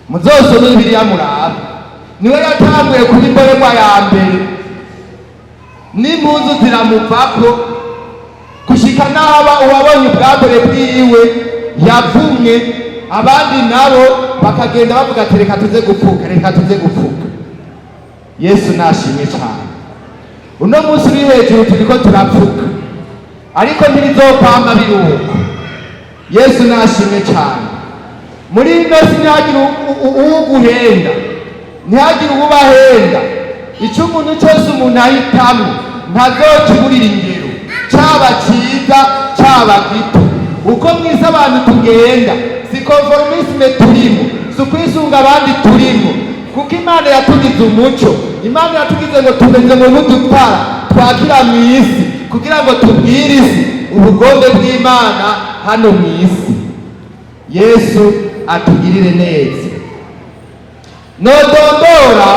Muzosome Bibiliya murabe, niwe yatanguye kuba imborerwa ya mbere, n'impuzu ziramuvako, gushika n'aba uwabonye ubwambure bwiwe yavumwe. Abandi nabo bakagenda bavuga ati: "Reka tuze gupfuka, reka tuze gupfuka." Yesu nashimwe cyane. Uno munsi uri hejuru turiko turapfuka, ariko ntibizokwama biruko. Yesu nashimwe cyane. Muri ino si ntihagire uwuguhenda, ntihagire uwubahenda. Icyo umuntu cyose umuntu ahitamo ntazokiburira ingero, cyaba cyiza, cyaba gito. Uko mwisi abantu tugenda, si conformisme turimo, si ukwisunga abandi turimo, kuko Imana yatugize umuco. Imana yatugize ngo tumeze mu nk'udutara twakira mu isi, kugira ngo tubwire isi ubugombe bw'Imana hano mu isi. Yesu atugirire neza. Nodondora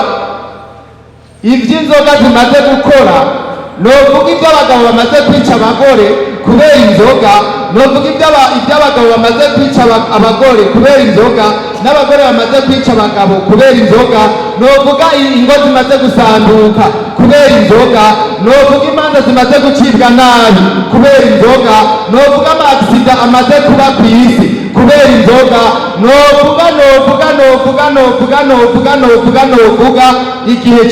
iby'inzoga zimaze gukora, novuga iby'abagabo bamaze kwica abagore kubera inzoga, novuga iby'abagabo bamaze kwica abagore kubera inzoga, n'abagore bamaze kwica abagabo kubera inzoga, novuga ingo zimaze gusanduka kubera inzoga, novuga imanza zimaze gucibwa nabi kubera inzoga, novuga ama accidents amaze kuba ku isi kubera inzoga, novuga, novuga, novuga, novuga, novuga, novuga, novuga igihe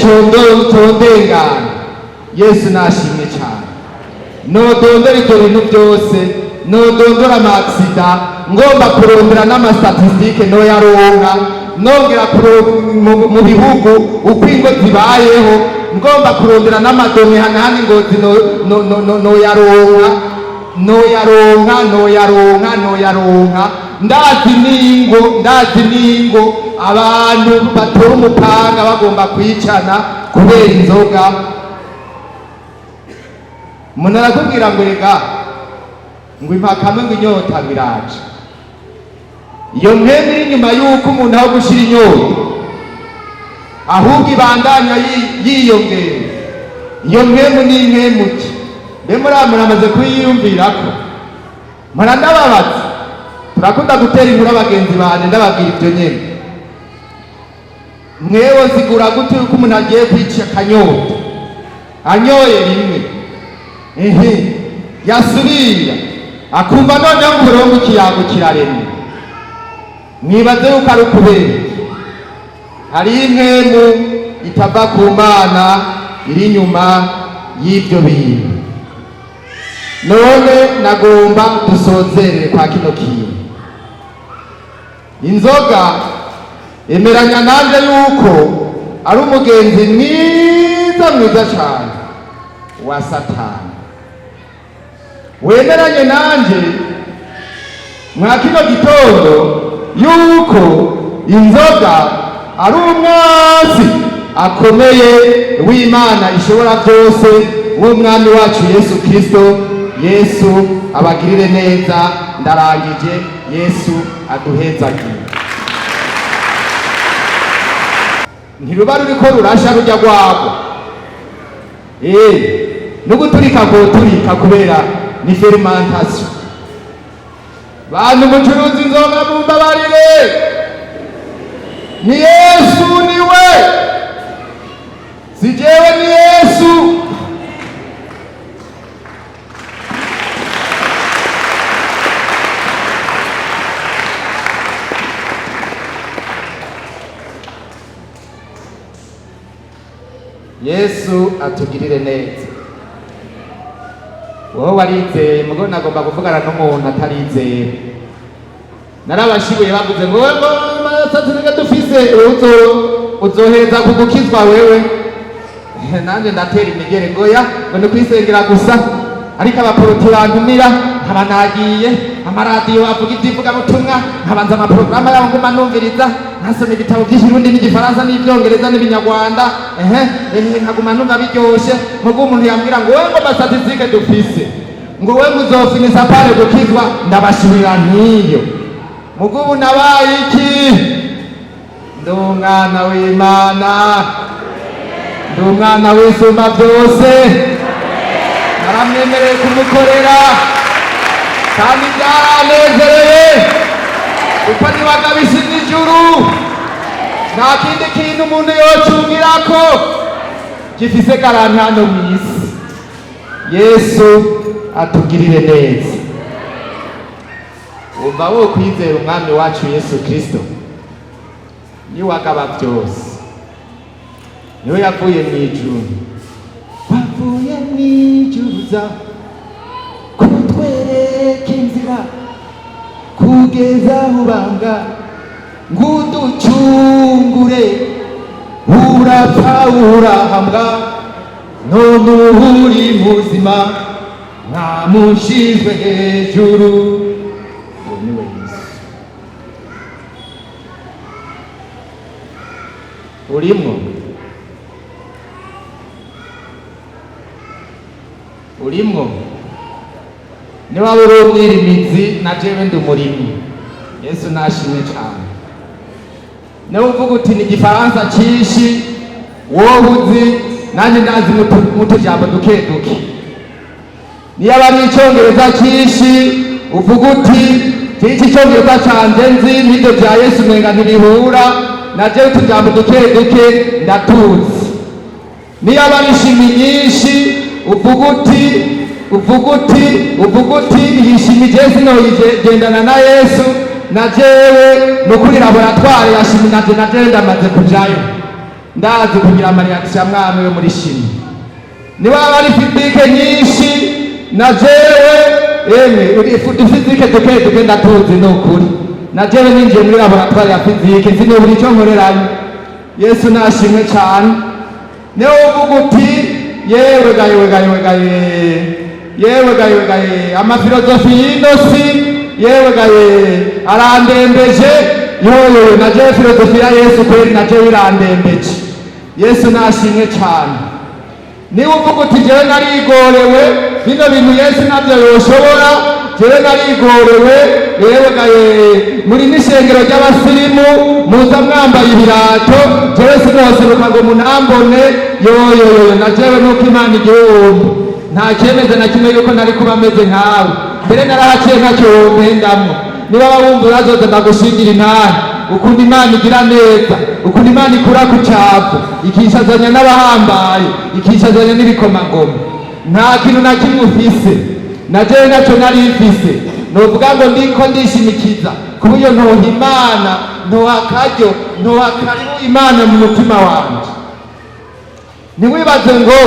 condengana. Yesu nashimwe cyane. Nodondora ibyo bintu byose, nodondora ama accidents, ngomba kurondera n'ama statistiques noyaronka, nongera mu bihugu uko ingo zibayeho, ngomba kurondera n'ama données hanahana ingozi, noyaronka, noyaronka, noyaronka, noyaronka. Ndazi n'ingo, ndazi n'ingo abantu batora umupanga bagomba kwicana kubera inzoga. Umuntu arakubwira ngo rega ngo impakamwe, ngo inyota ngo iraje. Iyo mpemu iri inyuma y'uko umuntu aho gushira inyota. Ahubwo ibandanya yiyongera. Iyo mpwemu ni impwemu ki? Mbe muriya muramaze kuyiyumvirako? Mpora ndababaza, turakunda gutera inkuru abagenzi banje, ndababwira ibyo nyene. Mwewe zigura gute yuko umuntu agiye kwica akanyota, anyoye rimwe, ehe, yasubira akumva noneho ngo uburongo ikiyago kiraremye? Mwibaze yuko ari ukubera iki? Hariho impwemu itava ku Mana iri inyuma y'ibyo bintu. None nagomba dusozerere kwa kino kintu. Inzoga, emeranya nanje yuko ari umugenzi mwiza mwiza cyane wa Satani. Wemeranye nanje mwa kino gitondo yuko inzoga ari umwansi akomeye w'Imana ishobora byose, w'Umwami wacu Yesu Kristo. Yesu abagirire neza. Ndarangije. Yesu aduhezagire. Ntiruba ruriko rurasha rujya rwagwa, nuguturika koturika kubera ni fermentation. Bantu mucuruza inzoga, mumbabarire, ni Yesu, niwe, si jewe, ni Yesu. Yesu atugirire neza. Wowe warizeye, mugo nagomba kuvugana n'umuntu atarizeye. Narabashibuye bavuze ngo wewe ngo dufise uzo uzoheza kugukizwa wewe. Nanjye ndatera imigere ngo ya ngo ni kwisengera gusa, ariko abaporoti bantumira nkaba nagiye, amaradiyo avuga iby'ivugabutumwa nkabanza amaporogaramu yabo, nguma numviriza, nkasoma ibitabo by'Ikirundi n'Igifaransa n'Ibyongereza n'Ibinyarwanda, ehe ehe, nkaguma numva biryoshe. Mugo umuntu yambwira ngo wewe ngo ma statistiques dufise, ngo wewe ngo uzofinisa pale gukizwa, ndabashurira ntiyo. Mugo ubu nabaye iki? Ndi umwana w'Imana, ndi umwana w'Isumba byose. Naramwemereye kumukorera kandi byaranezereye, kuko niwagabisha n'ijuru. Nta kindi kintu umuntu yocungirako gifise garantie hano mw'isi. Yesu atugirire neza. Wumva wo kwizera Umwami wacu Yesu Kristo, niwagaba byose, niwe yavuye mw'ijuru, wavuye mw'ijuru uza kutwereka inzira kugeza ubanga nguducungure, urapfa, urahambwa, none ubu uri muzima, mwamushizwe hejuru. Uwo niwe Yesu. Urimwo, urimwo. Niba uri umwirimizi, na jewe ndi umurimyi. Yesu nashimwe cyane. Niba uvuga uti ni Igifaransa cyinshi wowe uzi, nanjye ndazi n'utujambo duke duke. Niyo aba ari Icyongereza cyinshi, uvuga uti iki Icyongereza canje nzi n'ibyo bya Yesu umenga ntibihura, na jewe utujambo duke duke ndatuzi. Niyo aba ari chimie nyinshi, uvuga uti iyi chimie je sinoyigendana na Yesu, na jewe no kuri laboratoire ya chimie nanje na jewe ndamaze kujayo, ndazi kugira ama réaction amwe yo muri chimie. Niba aba ari physique nyinshi, na jewe emwe physique duke duke ndatuzi. Ni ukuri, na jewe ninjiye muri laboratoire ya physique sinobura icyo nkorerayo. Yesu nashimwe cyane. Niwe uvuga uti yewe ga, yewe ga, yewe ga, yewe ga, yewe ga, amaphilosophie y'ino si, yewe ga ye, arandembeje. Yoyoyo, na jewe philosophie ya Yesu kweri na jewe irandembeje. Yesu nashimwe cyane. Niba uvuga uti jewe narigorewe, bino bintu Yesu nabyo yoshobora, jewe narigorewe. Yewe gaye, muri n'ishengero ry'abasirimu, muza mwambaye ibirato, jewe sinoseruka ngo munambone. Yoyoyoyo, na jewe nuko Imana igihumbi nta cyemeza na kimwe yuko nari kuba meze nkawe. Mbere narahaciye, ntacyo wompendamwo. Niba wumva urazoza, ndagushingira intahe ukuntu Imana igira neza, ukuntu Imana ikura ku cyavu, ikishazanya n'abahambaye, ikishazanya n'ibikomangoma. Nta kintu na kimwe ufise, na jewe ntacyo nari mfise. Novuga ngo ndiko ndishimikiza ku buryo ntoha Imana, ntoha akaryo, ntoha karibu Imana mu mutima wanje. Ntiwibaze ngo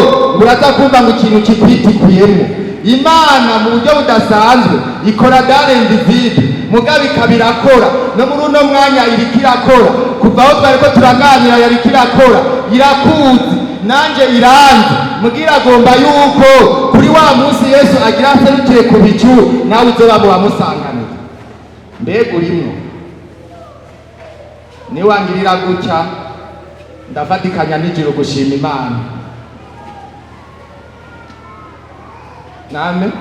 uraza kumva ngo ikintu kikwitikuyemo. Imana mu buryo budasanzwe ikora dans l'invisible, mugabo ikaba irakora. No muri uno mwanya iriko irakora. Kuva aho twariko turaganira yariko irakora. Irakuzi, nanje iranzi. Mugira agomba yuko kuri wa munsi Yesu agira aserukire ku bicu, nawe uzoba mu bamusanganira. Mbega urimwo? Niwangirira gutya, ndafatikanya nijoro gushima Imana. Name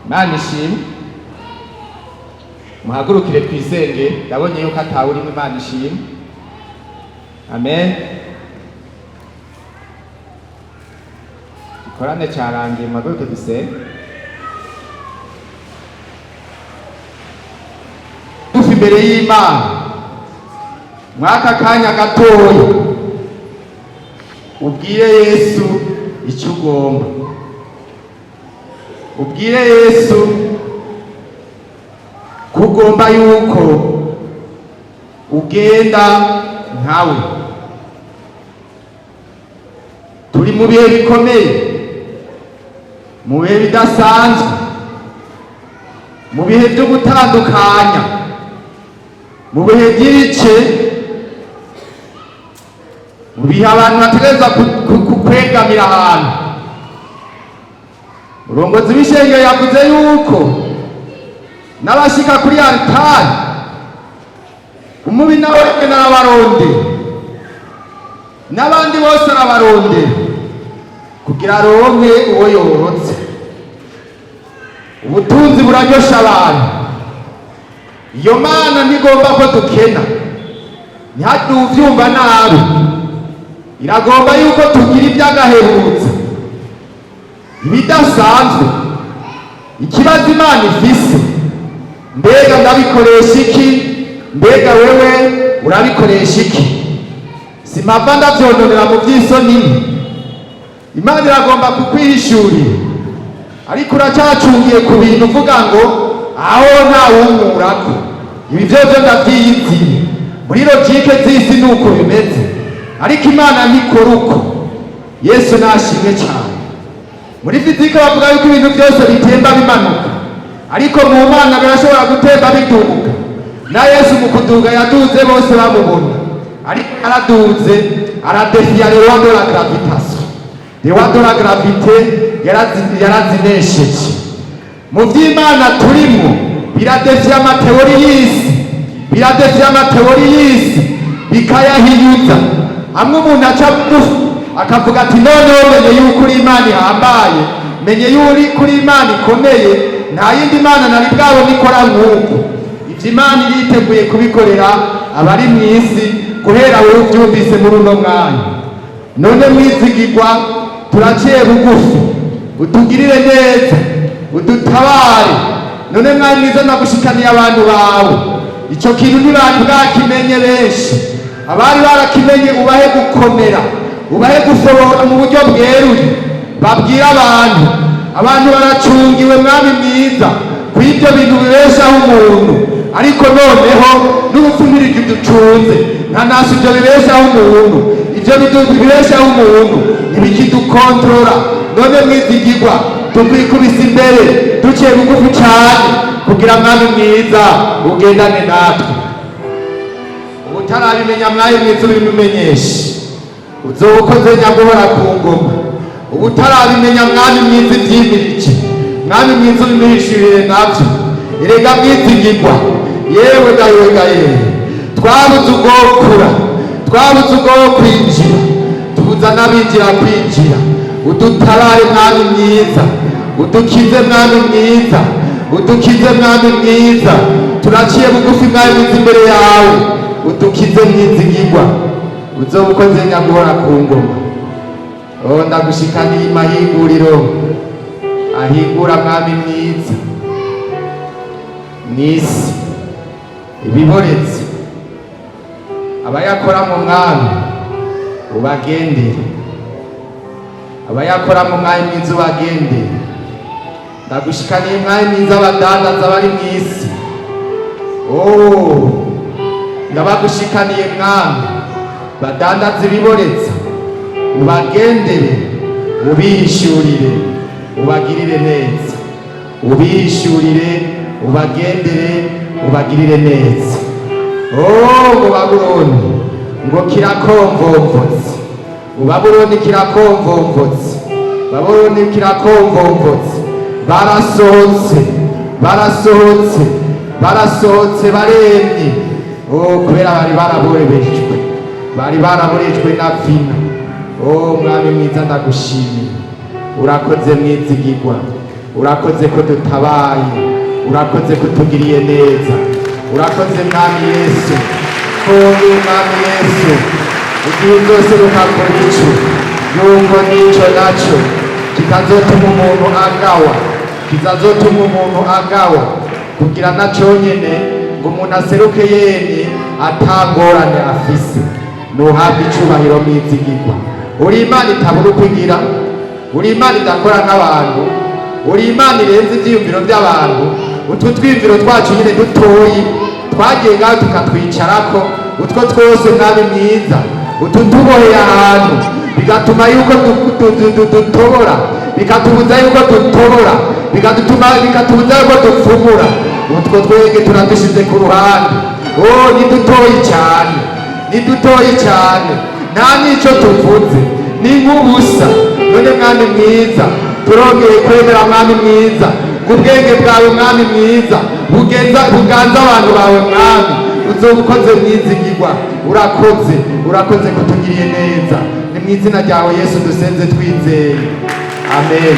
Imana ishimwe. Muhagurukire twisenge. Ndabonye yuko atawe urimo. Imana ishimwe. Amen. Ikorane cyarangiye, muhaguruke dusenge. Tufi imbere y'Imana mwaka kanya gatoya, ubwire Yesu icyo ugomba, ubwire Yesu ko ugomba yuko ugenda nkawe. Turi mu bihe bikomeye, mu bihe bidasanzwe, mu bihe byo gutandukanya, mu bihe by'ibice, mu bihe abantu bategereza kwegamira ahantu. Umurongozi w'ishengero yavuze yuko n'abashika kuri altari, umubi nawe n'abarondera, n'abandi bose arabarondera kugira aronke uwo yorotse. Ubutunzi buraryosha abantu. Iyo Mana ntigomba ko dukena, ntihagire uvyumva nabi. Iragomba yuko tugira iby'agaherutse, ibidasanzwe. Ikibazo Imana ifise: mbega ndabikoresha iki? Mbega wewe urabikoresha iki? Simpava ndavyononera mu vy'isoni. Imana iragomba kukwihishurira, ariko uracyacungiye ku bintu uvuga ngo aho ntawunkurako, ibi vyovyo ndavyiyiziye. Muri logique z'isi ni uko bimeze, ariko Imana ntikora uko. Yesu nashimwe cyane. Muri fizike bavuga yuko ibintu byose bitemba bimanuka, ariko mu Mana birashobora gutemba biduga. Na Yesu mu kuduga yaduze bose bamubona, ariko yaraduze aradefiya les lois de la gravitation. Les lois de la gravité yarazinesheje. Mu by'Imana turimo biradefiya ama théories y'isi, biradefiya ama théories y'isi, bikayahinyuza. Hamwe umuntu aca bugufi akavuga ati: "Noneho menye yuko uri Imana ihambaye, menye yuko uri Imana ikomeye, nta yindi mana nari bwabona ikora nk'uku." Ibyo Imana iriteguye kubikorera abari mu isi guhera wowe ubyumvise muri uno mwanya. None mwizigirwa, turaciye bugufi, utugirire neza, udutabare. None mwari mwiza, ndagushikaniye abantu bawe. Icyo kintu ntibari bwakimenye benshi. Abari barakimenye, ubahe gukomera, ubahe gusohora mu buryo bweruye, babwire abantu. Abantu baracungiwe, mwami mwiza, ku ibyo bintu bibeshaho umuntu, ariko noneho n'urupfu ntirukiducunze. Nta nasi ibyo bibeshaho umuntu, ibyo bibeshaho umuntu ntibikidukontorora. None mwizigirwa, tukwikubise imbere duciye bugufi cyane kugira mwami mwiza ugendane natwe. Ubutarabimenya, mwami mwiza, ubimumenyeshe, uzoba ukoze nyaguhora ku ngoma. Ubutarabimenya, mwami mwiza, ibyimirije, mwami mwiza, ubimwishurire nabyo. Erega mwizigirwa, yewe ga yewe ga yewe, twabuze ugokura, twabuze ubwo kwinjira, tubuza n'abinjira kwinjira. Udutabare mwami mwiza, udukize mwami mwiza. Udukize Mwami mwiza. Turaciye bugufi, Mwami mwiza, imbere yawe. Udukize, Mwizigirwa. Uzoba ukoze, nyaguhora ku ngoma. Oh, ndagushikaniye amahinguriro ahingura, Mwami mwiza, mw'isi ibiboretse. Abayakora mu Mwami, ubagendere. Abayakora mu Mwami mwiza, ubagendere. Ndagushikaniye, Mwami mwiza, abadandaza bari mw'isi. Oh, ndabagushikaniye, Mwami, badandaza ibiboretse. Ubagendere, ubihishurire, ubagirire neza. Ubihishurire, ubagendere, ubagirire neza. Oh, ngo Babuloni ngo kirakomvomvotse. Babuloni kirakomvomvotse, Babuloni kirakomvomvotse. Barasohotse, barasohotse, barasohotse, baremye. Oh, kubera bari baraborebejwe, bari baraborejwe na vino. Oh, Mwami mwiza, ndagushimiye. Urakoze, Mwizigirwa. Urakoze ko dutabaye, urakoze ko tugiriye neza. Urakoze, Mwami Yesu, ko Mwami Yesu igihe uzoseruka ku bicu, yuko n'ico naco kitazotuma umuntu agawa, kitazotuma umuntu agawa, kugira na conyene ngo umuntu aseruke yemye atangorane afise. Nuhabwa icubahiro, Mwizigirwa. Uri Imana itabura uko igira, uri Imana idakora nk'abantu, uri Imana irenze ivyiyumviro by'abantu. Utwo twiyumviro twacu nyine dutoyi twagiye ngaho tukatwicarako utwo twose, Mwami mwiza, ututuboheye ahantu, bigatuma yuko dutobora, bikatubuza yuko dutobora, bikadutuma, bikatubuza yuko dupfumura. Utwo twege turadushize ku ruhande. Oh, ni dutoyi cyane, ni dutoyi cyane, nta n'icyo tuvuze, ni nk'ubusa. None Mwami mwiza, turongeye kwemera, Mwami mwiza, ngo ubwenge bwawe, Mwami mwiza, bugenza buganza abantu bawe. Mwami, uzoba ukoze, Mwizigirwa. Urakoze, urakoze kutugiriye neza. Ni mu izina ryawe Yesu dusenze twizeye, amen.